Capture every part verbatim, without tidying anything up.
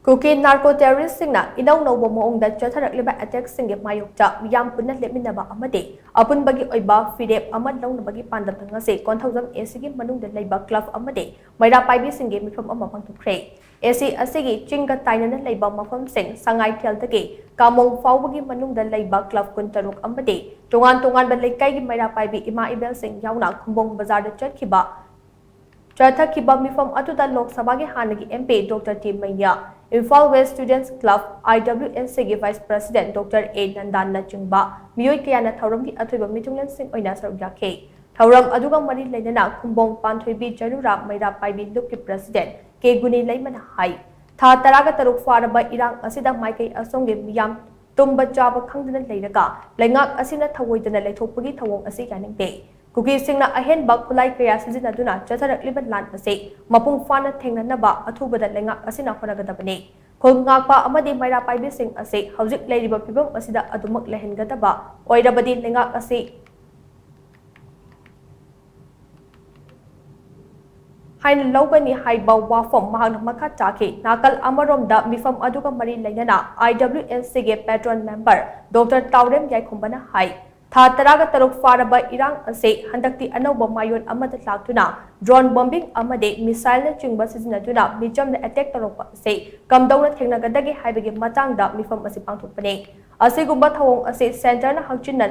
ꯀꯨꯀꯤ narco ꯇꯦꯔꯣꯔꯤꯁꯁꯤꯡꯅ ꯏꯅꯧ ꯅꯧꯕ ꯃꯑꯣꯡꯗ ꯆꯠꯊꯔꯛꯂꯤꯕ ꯑꯦꯇꯦꯛꯁꯤꯡꯒꯤ ꯃꯥꯌꯣꯛꯇ ꯃꯤꯌꯥꯝ ꯄꯨꯟꯅ ꯂꯦꯞꯃꯤꯟꯅꯕ ꯑꯃꯗꯤ ꯑꯄꯨꯟꯕꯒꯤ ꯑꯣꯏꯕ ꯐꯤꯔꯦꯞ ꯑꯃ ꯂꯧꯅꯕꯒꯤ ꯄꯥꯟꯗꯝꯗ ꯉꯁꯤ ꯀꯣꯟꯊꯧꯖꯝ ꯑꯦꯁꯤꯒꯤ ꯃꯅꯨꯡꯗ ꯂꯩꯕ ꯀ꯭ꯂꯕ ꯑꯃꯗꯤ ꯃꯩꯔꯥ ꯄꯥꯏꯕꯤꯁꯤꯡꯒꯤ ꯃꯤꯐꯝ ꯑꯃ ꯄꯥꯡꯊꯣꯛꯈ꯭ꯔꯦ꯫ ꯑꯦꯁꯤ ꯑꯁꯤꯒꯤ ꯆꯤꯡꯒ ꯇꯥꯏꯅꯅ ꯂꯩꯕ ꯃꯐꯝꯁꯤꯡ ꯁꯉꯥꯏꯊꯦꯜꯗꯒꯤ ꯀꯥꯃꯣꯡ ꯐꯥꯎꯕꯒꯤ ꯃꯅꯨꯡꯗ ꯂꯩꯕ ꯀ꯭ꯂꯕ ꯀꯨꯟꯇꯔꯨꯛ ꯑꯃꯗꯤ ꯇꯣꯉꯥꯟ ꯇꯣꯉꯥꯟꯕ ꯂꯩꯀꯥꯏꯒꯤ ꯃꯩꯔꯥ ꯄꯥꯏꯕꯤ ꯏꯃꯥ ꯏꯕꯦꯜꯁꯤꯡ ꯌꯥꯎꯅ ꯈꯨꯝꯕꯣꯡ ꯕꯖꯥꯔꯗ ꯆꯠꯈꯤꯕ ꯆꯠꯊꯈꯤꯕ ꯃꯤꯐꯝ ꯑꯗꯨꯗ ꯂꯣꯛ ꯁꯚꯥꯒꯤ ꯍꯥꯟꯅꯒꯤ M P doctor T Meinya, Imphal west students club, I W S ꯁꯤꯒꯤ ꯚꯥꯏꯁ ꯄ꯭ꯔꯁꯤꯗꯦꯟꯠ ꯗꯣꯛꯇꯔ ꯑꯦ ꯅꯟꯗꯥꯟꯅꯆꯤꯡꯕ ꯃꯤꯑꯣꯏ ꯀꯌꯥꯅ ꯊꯧꯔꯝꯒꯤ ꯑꯊꯣꯏꯕ ꯃꯤꯊꯨꯡꯂꯦꯟꯁꯤꯡ ꯑꯣꯏꯅ ꯁꯔꯨꯛ ꯌꯥꯈꯤ꯫ ꯊꯧꯔꯝ ꯑꯗꯨꯒ ꯃꯔꯤ ꯂꯩꯅꯅ ꯈꯨꯝꯕꯣꯡ ꯄꯥꯟꯊꯣꯏꯕꯤ ꯖꯔꯨꯔꯥ ꯃꯩꯔꯥ ꯄꯥꯏꯕꯤ ꯂꯨꯞꯀꯤ ꯄ꯭ꯔꯁꯤꯗꯦꯟꯠ ꯀꯦ ꯒꯨꯅꯤꯂꯩꯃꯅ ꯍꯥꯏ, ꯊꯥ ꯇꯔꯥꯒ ꯇꯔꯨꯛ ꯐꯥꯔꯕ ꯏꯔꯥꯡ ꯑꯁꯤꯗ ꯃꯥꯏꯀꯩ ꯑꯁꯣꯝꯒꯤ ꯃꯤꯌꯥꯝ ꯇꯨꯝꯕ ꯆꯥꯕ ꯈꯪꯗꯅ ꯂꯩꯔꯒ ꯂꯩꯉꯥꯛ ꯑꯁꯤꯅ ꯊꯧꯑꯣꯏꯗꯅ ꯂꯩꯊꯣꯛꯄꯒꯤ ꯊꯧꯑꯣꯡ ꯑꯁꯤ ꯌꯥꯅꯤꯡꯗꯦ꯫ ꯀꯨꯀꯤꯁꯤꯡꯅ ꯑꯍꯦꯟꯕ ꯈꯨꯠꯂꯥꯏ ꯀꯌꯥ ꯁꯤꯖꯤꯟꯅꯗꯨꯅ ꯆꯠꯊꯔꯛꯂꯤꯕ ꯂꯥꯟ ꯑꯁꯤ ꯃꯄꯨꯡ ꯐꯥꯅ ꯊꯦꯡꯅꯅꯕ ꯑꯊꯨꯕꯗ ꯂꯩꯉꯥꯛ ꯑꯁꯤꯅ ꯍꯣꯠꯅꯒꯗꯕꯅꯤ꯫ ꯈꯨꯜ ꯉꯥꯛꯄ ꯑꯃꯗꯤ ꯃꯩꯔꯥ ꯄꯥꯏꯕꯤꯁꯤꯡ ꯑꯁꯤ ꯍꯧꯖꯤꯛ ꯂꯩꯔꯤꯕ ꯐꯤꯕꯝ ꯑꯁꯤꯗ ꯑꯗꯨꯃꯛ ꯂꯩꯍꯟꯒꯗꯕ ꯑꯣꯏꯔꯕꯗꯤ ꯂꯩꯉꯥꯛ ꯑꯁꯤ ꯍꯥꯏꯅ ꯂꯧꯒꯅꯤ ꯍꯥꯏꯕ ꯋꯥꯐꯝ ꯃꯍꯥꯛꯅ ꯃꯈꯥ ꯇꯥꯈꯤ꯫ ꯅꯥꯀꯜ ꯑꯃꯔꯣꯝꯗ ꯃꯤꯐꯝ ꯑꯗꯨꯒ ꯃꯔꯤ ꯂꯩꯅꯅ ꯑꯥꯏ ꯗꯕ꯭ꯂꯤꯎ ꯑꯦꯟ ꯁꯤꯒꯤ ꯄꯦꯇ꯭ꯔꯣꯟ ꯃꯦꯝꯕꯔ ꯗꯣꯛꯇꯔ ꯇꯥꯎꯔꯦꯝ ꯌꯥꯏꯈꯣꯝꯕꯅ ꯍꯥꯏ, ꯊꯥ ꯇꯔꯥꯒ ꯇꯔꯨꯛ ꯐꯥꯔꯕ ꯏꯔꯥꯡ ꯑꯁꯤ ꯍꯟꯗꯛꯇꯤ ꯑꯅꯧꯕ ꯃꯥꯏꯑꯣꯟ ꯑꯃꯗ ꯂꯥꯛꯇꯨꯅ ꯗ꯭ꯔꯣꯟ ꯕꯣꯝꯕꯤꯡ ꯑꯃꯗꯤ ꯃꯤꯁꯥꯏꯜꯅꯆꯤꯡꯕ ꯁꯤꯖꯤꯟꯅꯗꯨꯅ ꯃꯤꯆꯝꯗ ꯑꯦꯇꯦꯛ ꯇꯧꯔꯛꯄ ꯑꯁꯤ ꯀꯝꯗꯧꯅ ꯊꯦꯡꯅꯒꯗꯒꯦ ꯍꯥꯏꯕꯒꯤ ꯃꯇꯥꯡꯗ ꯃꯤꯐꯝ ꯑꯁꯤ ꯄꯥꯡꯊꯣꯛꯄꯅꯤ꯫ ꯑꯁꯤꯒꯨꯝꯕ ꯊꯧꯑꯣꯡ ꯑꯁꯤ ꯁꯦꯟꯇꯔꯅ ꯍꯛꯆꯤꯟꯅ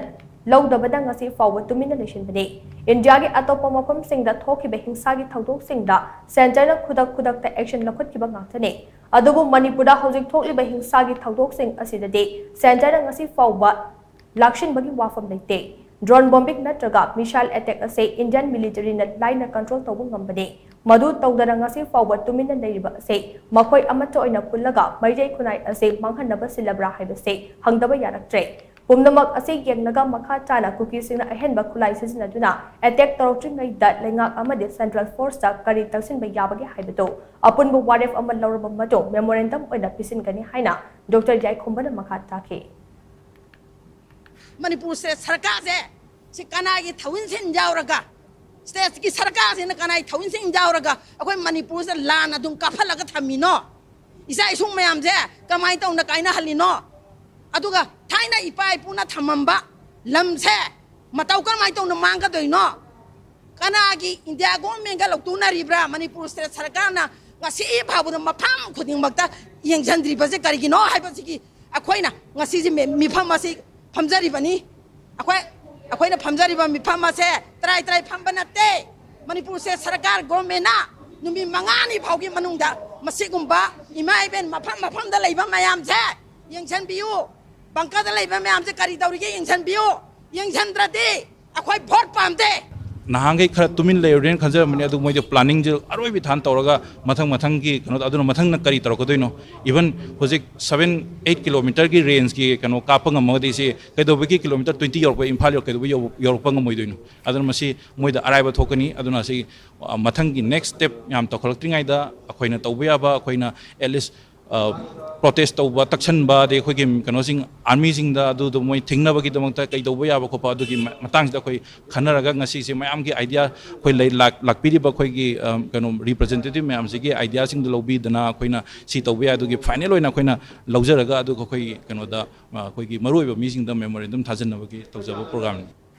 ꯂꯧꯗꯕꯅ ꯉꯁꯤ ꯐꯥꯎꯕ ꯇꯨꯃꯤꯟꯅ ꯂꯩꯁꯤꯟꯕꯅꯤ꯫ ꯏꯟꯗꯤꯌꯥꯒꯤ ꯑꯇꯣꯞꯄ ꯃꯐꯝꯁꯤꯡꯗ ꯊꯣꯛꯈꯤꯕ ꯍꯤꯡꯁꯥꯒꯤ ꯊꯧꯗꯣꯛꯁꯤꯡꯗ ꯁꯦꯟꯇꯔꯅ ꯈꯨꯗꯛ ꯈꯨꯗꯛꯇ ꯑꯦꯛꯁꯟ ꯂꯧꯈꯠꯈꯤꯕ ꯉꯥꯛꯇꯅꯤ꯫ ꯑꯗꯨꯕꯨ ꯃꯅꯤꯄꯨꯔꯗ ꯍꯧꯖꯤꯛ ꯊꯣꯛꯂꯤꯕ ꯍꯤꯡꯁꯥꯒꯤ ꯊꯧꯗꯣꯛꯁꯤꯡ ꯑꯁꯤꯗꯗꯤ ꯁꯦꯟꯇꯔꯅ ꯉꯁꯤ ꯐꯥꯎꯕ ꯂꯥꯛꯁꯤꯟꯕꯒꯤ ꯋꯥꯐꯝ ꯂꯩꯇꯦ꯫ ꯗ꯭ꯔꯣꯟ ꯕꯣꯝꯕꯤꯡ ꯅꯠꯇ꯭ꯔꯒ ꯃꯤꯁꯥꯏꯜ ꯑꯦꯇꯦꯛ ꯑꯁꯤ ꯏꯟꯗꯤꯌꯟ ꯃꯤꯂꯤꯇꯔꯤꯅ ꯂꯥꯏꯅ ꯀꯟꯇ꯭ꯔꯣꯜ ꯇꯧꯕ ꯉꯝꯕꯅꯤ꯫ ꯃꯗꯨ ꯇꯧꯗꯅ ꯉꯁꯤ ꯐꯥꯎꯕ ꯇꯨꯃꯤꯟꯅ ꯂꯩꯔꯤꯕ ꯑꯁꯤ ꯃꯈꯣꯏ ꯑꯃꯠꯇ ꯑꯣꯏꯅ ꯄꯨꯜꯂꯒ ꯃꯩꯇꯩ ꯈꯨꯟꯅꯥꯏ ꯑꯁꯤ ꯃꯥꯡꯍꯟꯅꯕ ꯁꯤꯜꯂꯕ꯭ꯔꯥ ꯍꯥꯏꯕꯁꯤ ꯍꯪꯗꯕ ꯌꯥꯔꯛꯇ꯭ꯔꯦ꯫ ꯄꯨꯝꯅꯃꯛ ꯑꯁꯤ ꯌꯦꯡꯂꯒ ꯃꯈꯥ ꯇꯥꯅ ꯀꯨꯀꯤꯁꯤꯡꯅ ꯑꯍꯦꯟꯕ ꯈꯨꯠꯂꯥꯏ ꯁꯤꯖꯤꯟꯅꯗꯨꯅ ꯑꯦꯇꯦꯛ ꯇꯧꯔꯛꯇ꯭ꯔꯤꯉꯩꯗ ꯂꯩꯉꯥꯛ ꯑꯃꯗꯤ ꯁꯦꯟꯇ꯭ꯔꯦꯜ ꯐꯣꯔꯁꯇ ꯀꯔꯤ ꯇꯛꯁꯤꯟꯕ ꯌꯥꯕꯒꯦ ꯍꯥꯏꯕꯗꯨ ꯑꯄꯨꯟꯕ ꯋꯥꯔꯦꯞ ꯑꯃ ꯂꯧꯔꯕ ꯃꯇꯨꯡ ꯃꯦꯃꯣꯔꯦꯟꯗꯝ ꯑꯣꯏꯅ ꯄꯤꯁꯤꯟꯒꯅꯤ ꯍꯥꯏꯅ ꯗꯣꯛꯇꯔ ꯌꯥꯏꯈꯣꯝꯕꯅ ꯃꯈꯥ ꯇꯥꯈꯤ꯫ ꯃꯅꯤꯄꯨꯔꯁꯦ ꯁꯔꯀꯥꯔꯁꯦ ꯁꯤ ꯀꯅꯥꯒꯤ ꯊꯧꯏꯟꯁꯤꯟ ꯌꯥꯎꯔꯒ, ꯁ꯭ꯇꯦꯠꯀꯤ ꯁꯔꯀꯥꯔꯁꯤꯅ ꯀꯅꯥꯒꯤ ꯊꯧꯏꯟꯁꯤꯟ ꯌꯥꯎꯔꯒ ꯑꯩꯈꯣꯏ ꯃꯅꯤꯄꯨꯔꯁꯦ ꯂꯥꯟ ꯑꯗꯨꯝ ꯀꯥꯞꯍꯜꯂꯒ ꯊꯝꯃꯤꯅꯣ? ꯏꯆꯥ ꯏꯁꯨ ꯃꯌꯥꯝꯁꯦ ꯀꯃꯥꯏꯅ ꯇꯧꯅ ꯀꯥꯏꯅꯍꯜꯂꯤꯅꯣ? ꯑꯗꯨꯒ ꯊꯥꯏꯅ ꯏꯄꯥ ꯏꯄꯨꯅ ꯊꯝꯃꯝꯕ ꯂꯝꯁꯦ ꯃꯇꯧ ꯀꯔꯝꯍꯥꯏꯅ ꯇꯧꯅ ꯃꯥꯡꯒꯗꯣꯏꯅꯣ? ꯀꯅꯥꯒꯤ ꯏꯟꯗꯤꯌꯥ ꯒꯣꯔꯃꯦꯟꯒ ꯂꯧꯇꯨꯅꯔꯤꯕ꯭ꯔꯥ? ꯃꯅꯤꯄꯨꯔ ꯁ꯭ꯇꯦꯠ ꯁꯔꯀꯥꯔꯅ ꯉꯁꯤ ꯐꯥꯎꯕꯗ ꯃꯐꯝ ꯈꯨꯗꯤꯡꯃꯛꯇ ꯌꯦꯡꯁꯤꯟꯗ꯭ꯔꯤꯕꯁꯦ ꯀꯔꯤꯒꯤꯅꯣ ꯍꯥꯏꯕꯁꯤꯒꯤ ꯑꯩꯈꯣꯏꯅ ꯉꯁꯤꯁꯦ ꯃꯤ-, ꯃꯤꯐꯝ ꯑꯁꯤ ꯐꯝꯖꯔꯤꯕꯅꯤ꯫ ꯑꯩꯈꯣꯏ, ꯑꯩꯈꯣꯏꯅ ꯐꯝꯖꯔꯤꯕ ꯃꯤꯐꯝ ꯑꯁꯦ ꯇꯔꯥꯏ ꯇꯔꯥꯏ ꯐꯝꯕ ꯅꯠꯇꯦ꯫ ꯃꯅꯤꯄꯨꯔ ꯁ꯭ꯇꯦꯠ ꯁꯔꯀꯥꯔ ꯒꯣꯔꯃꯦꯟꯅ ꯅꯨꯃꯤꯠ ꯃꯉꯥꯅꯤ ꯐꯥꯎꯒꯤ ꯃꯅꯨꯡꯗ ꯃꯁꯤꯒꯨꯝꯕ ꯏꯃꯥ ꯏꯕꯦꯟ ꯃꯐꯝ ꯃꯐꯝꯗ ꯂꯩꯕ ꯃꯌꯥꯝꯁꯦ ꯌꯦꯡꯁꯤꯟꯕꯤꯌꯨ꯫ ꯕꯪꯀꯔꯗ ꯂꯩꯕ ꯃꯌꯥꯝꯁꯦ ꯀꯔꯤ ꯇꯧꯔꯤꯒꯦ ꯌꯦꯡꯁꯤꯟꯕꯤꯌꯨ꯫ ꯌꯦꯡꯁꯤꯟꯗ꯭ꯔꯗꯤ ꯑꯩꯈꯣꯏ ꯚꯣꯠ ꯄꯥꯝꯗꯦ꯫ ꯅꯍꯥꯟꯈꯩ ꯈꯔ ꯇꯨꯃꯤꯟ ꯂꯩꯔꯨꯔꯦꯅ ꯈꯟꯖꯔꯝꯕꯅꯤ, ꯑꯗꯨ ꯃꯣꯏꯗꯤ planning ꯁꯦ ꯑꯔꯣꯏꯕꯤ ꯊꯥꯟ ꯇꯧꯔꯒ ꯃꯊꯪ ꯃꯊꯪꯒꯤ ꯀꯩꯅꯣꯗ, ꯑꯗꯨꯅ ꯃꯊꯪꯅ ꯀꯔꯤ ꯇꯧꯔꯛꯀꯗꯣꯏꯅꯣ? Even ꯍꯧꯖꯤꯛ seven eight kilometre ꯒꯤ range ꯀꯤ ꯀꯩꯅꯣ ꯀꯥꯞꯄ ꯉꯝꯃꯒꯗꯤ ꯁꯤ ꯀꯩꯗꯧꯕꯒꯤ kilometre twenty ꯌꯧꯔꯛꯄ, ꯏꯝꯐꯥꯜ ꯌꯧ-, ꯀꯩꯗꯧꯕ ꯌꯧ-, ꯌꯧꯔꯛꯄ ꯉꯝꯃꯣꯏꯗꯣꯏꯅꯣ? ꯑꯗꯨꯅ ꯃꯁꯤ ꯃꯣꯏꯗ ꯑꯔꯥꯏꯕ ꯊꯣꯛꯀꯅꯤ꯫ ꯑꯗꯨꯅ ꯁꯤ, ꯑ, ꯃꯊꯪꯒꯤ next step ꯌꯥꯝ ꯇꯧꯈꯠꯂꯛꯇ꯭ꯔꯤꯉꯩꯗ ꯑꯩꯈꯣꯏꯅ ꯇꯧꯕ ꯌꯥꯕ, ꯑꯩꯈꯣꯏꯅ at least, ꯑ, protest ꯇꯧꯕ, ꯇꯛꯁꯟꯕ, ꯑꯗꯩ ꯑꯩꯈꯣꯏꯒꯤ ꯀꯩꯅꯣꯁꯤꯡ, army ꯁꯤꯡꯗ ꯑꯗꯨꯗꯣ ꯃꯣꯏ ꯊꯤꯡꯅꯕꯒꯤꯗꯃꯛꯇ ꯀꯩꯗꯧꯕ ꯌꯥꯕ ꯈꯣꯠꯄ, ꯑꯗꯨꯒꯤ ꯃ-, ꯃꯇꯥꯡꯁꯤꯗ ꯑꯩꯈꯣꯏ ꯈꯟꯅꯔꯒ ꯉꯁꯤꯁꯦ ꯃꯌꯥꯝꯒꯤ idea ꯑꯩꯈꯣꯏ ꯂꯩ-, ꯂꯥꯛ-, ꯂꯥꯛꯄꯤꯔꯤꯕ ꯑꯩꯈꯣꯏꯒꯤ, ꯑ, ꯀꯩꯅꯣ representative ꯃꯌꯥꯝꯁꯤꯒꯤ idea ꯁꯤꯡꯗꯣ ꯂꯧꯕꯤꯗꯅ ꯑꯩꯈꯣꯏꯅ ꯁꯤ ꯇꯧꯕ ꯌꯥꯏ꯫ ꯑꯗꯨꯒꯤ final ꯑꯣꯏꯅ ꯑꯩꯈꯣꯏꯅ ꯂꯧꯖꯔꯒ ꯑꯗꯨꯒ ꯑꯩꯈꯣꯏꯒꯤ ꯀꯩꯅꯣꯗ, ꯑ, ꯑꯩꯈꯣꯏꯒꯤ ꯃꯔꯨꯑꯣꯏꯕ ꯃꯤꯁꯤꯡꯗ memorandum ꯊꯥꯖꯤꯟꯅꯕꯒꯤ ꯇꯧꯖꯕ program ꯅꯤ꯫